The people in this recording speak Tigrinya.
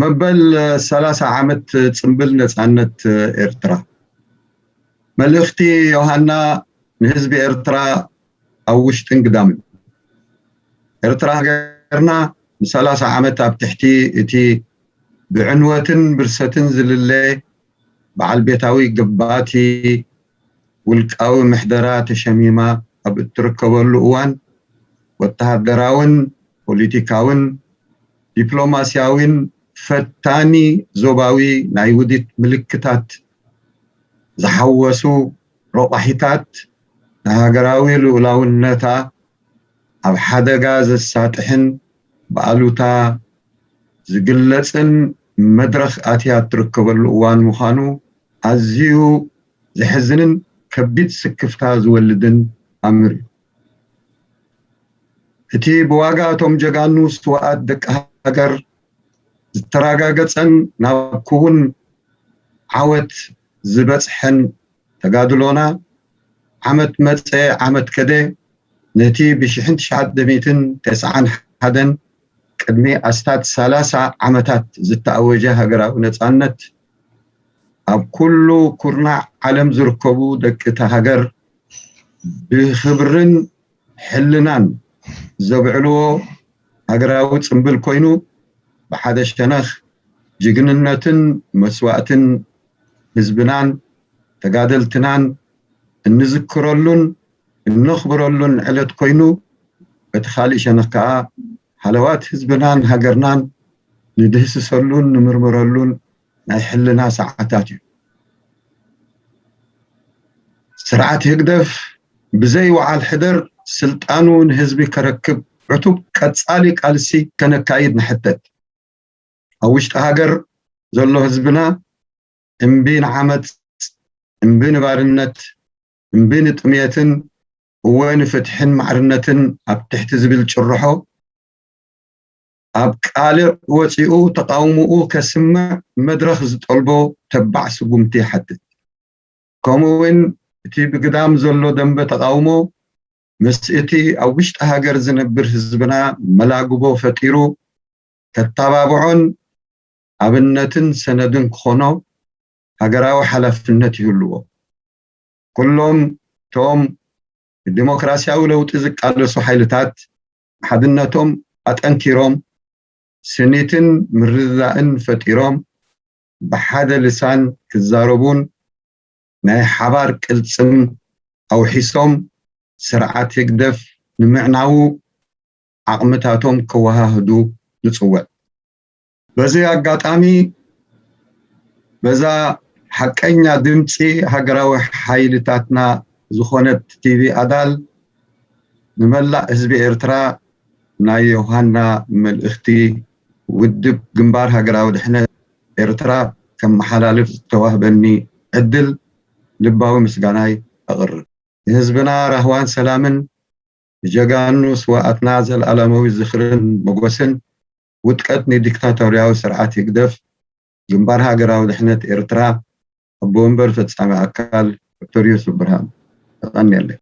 መበል ሰላሳ ዓመት ጽምብል ነጻነት ኤርትራ። መልእኽቲ ዮሃና ንህዝቢ ኤርትራ ኣብ ውሽጥን ግዳምን። ኤርትራ ሃገርና ንሰላሳ ዓመት ኣብ ትሕቲ እቲ ብዕንወትን ብርሰትን ዝልለ በዓል ቤታዊ ገባቲ ውልቃዊ ምሕደራ ተሸሚማ ኣብ እትርከበሉ እዋን፣ ወተሃደራውን ፖለቲካውን ዲፕሎማስያውን ፈታኒ ዞባዊ ናይ ውዲት ምልክታት ዝሓወሱ ረቋሒታት ንሃገራዊ ልኡላውነታ ኣብ ሓደጋ ዘሳጥሕን ብኣሉታ ዝግለጽን መድረኽ ኣትያ እትርከበሉ እዋን ምዃኑ ኣዝዩ ዘሕዝንን ከቢድ ስክፍታ ዝወልድን ኣምር እዩ። እቲ ብዋጋ እቶም ጀጋኑ ስውኣት ደቂ ሃገር ዝተረጋገጸን ናብ ክውን ዓወት ዝበጽሐን ተጋድሎና ዓመት መጸ ዓመት ከደ ነቲ ብሽሕን ትሽዓተ ሚእትን ተስዓን ሓደን ቅድሚ ኣስታት ሰላሳ ዓመታት ዝተኣወጀ ሃገራዊ ነጻነት ኣብ ኩሉ ኩርናዕ ዓለም ዝርከቡ ደቂ እታ ሃገር ብኽብርን ሕልናን ዘብዕልዎ ሃገራዊ ጽምብል ኮይኑ ብሓደ ሸነኽ ጅግንነትን መስዋእትን ህዝብናን ተጋደልትናን እንዝክረሉን እነኽብረሉን ዕለት ኮይኑ በቲ ካልእ ሸነኽ ከኣ ሃለዋት ህዝብናን ሃገርናን ንድህስሰሉን ንምርምረሉን ናይ ሕልና ሰዓታት እዩ። ስርዓት ህግደፍ ብዘይ ወዓል ሕደር ስልጣኑ ንህዝቢ ከረክብ ዕቱብ ቀጻሊ ቃልሲ ከነካይድ ንሕተት። ኣብ ውሽጢ ሃገር ዘሎ ህዝብና እምቢ ንዓመጽ፣ እምቢ ንባርነት፣ እምቢ ንጥምየትን እወ ንፍትሕን ማዕርነትን ኣብ ትሕቲ ዝብል ጭርሖ ኣብ ቃልዕ ወጺኡ ተቓውሞኡ ከስምዕ መድረኽ ዝጠልቦ ተባዕ ስጉምቲ ይሓትት። ከምኡ እውን እቲ ብግዳም ዘሎ ደንበ ተቓውሞ ምስ እቲ ኣብ ውሽጢ ሃገር ዝነብር ህዝብና መላግቦ ፈጢሩ ከተባብዖን ኣብነትን ሰነድን ክኾኖ ሃገራዊ ሓላፍነት ይህልዎ። ኩሎም እቶም ንዲሞክራሲያዊ ለውጢ ዝቃለሱ ሓይልታት ሓድነቶም ኣጠንኪሮም ስኒትን ምርድዳእን ፈጢሮም ብሓደ ልሳን ክዛረቡን ናይ ሓባር ቅልጽም ኣውሒሶም ስርዓት ህግደፍ ንምዕናዉ ዓቕምታቶም ከወሃህዱ ንጽውዕ። በዚ ኣጋጣሚ በዛ ሓቀኛ ድምጺ ሃገራዊ ሓይልታትና ዝኾነት ቲቪ ኣዳል ንመላእ ህዝቢ ኤርትራ ናይ ዮሃና መልእኽቲ ውድብ ግንባር ሃገራዊ ድሕነት ኤርትራ ከመሓላልፍ ዝተዋህበኒ ዕድል ልባዊ ምስጋናይ ኣቕርብ። ንህዝብና ራህዋን ሰላምን ንጀጋኑ ስውኣትና ዘልኣለማዊ ዝኽርን መጎስን ውድቀት ንዲክታቶርያዊ ስርዓት ህግደፍ ግንባር ሃገራዊ ድሕነት ኤርትራ ኣቦ ወንበር ፈጻሚ ኣካል ዶክተር ዮሱፍ ብርሃኑ። የቐንየለይ።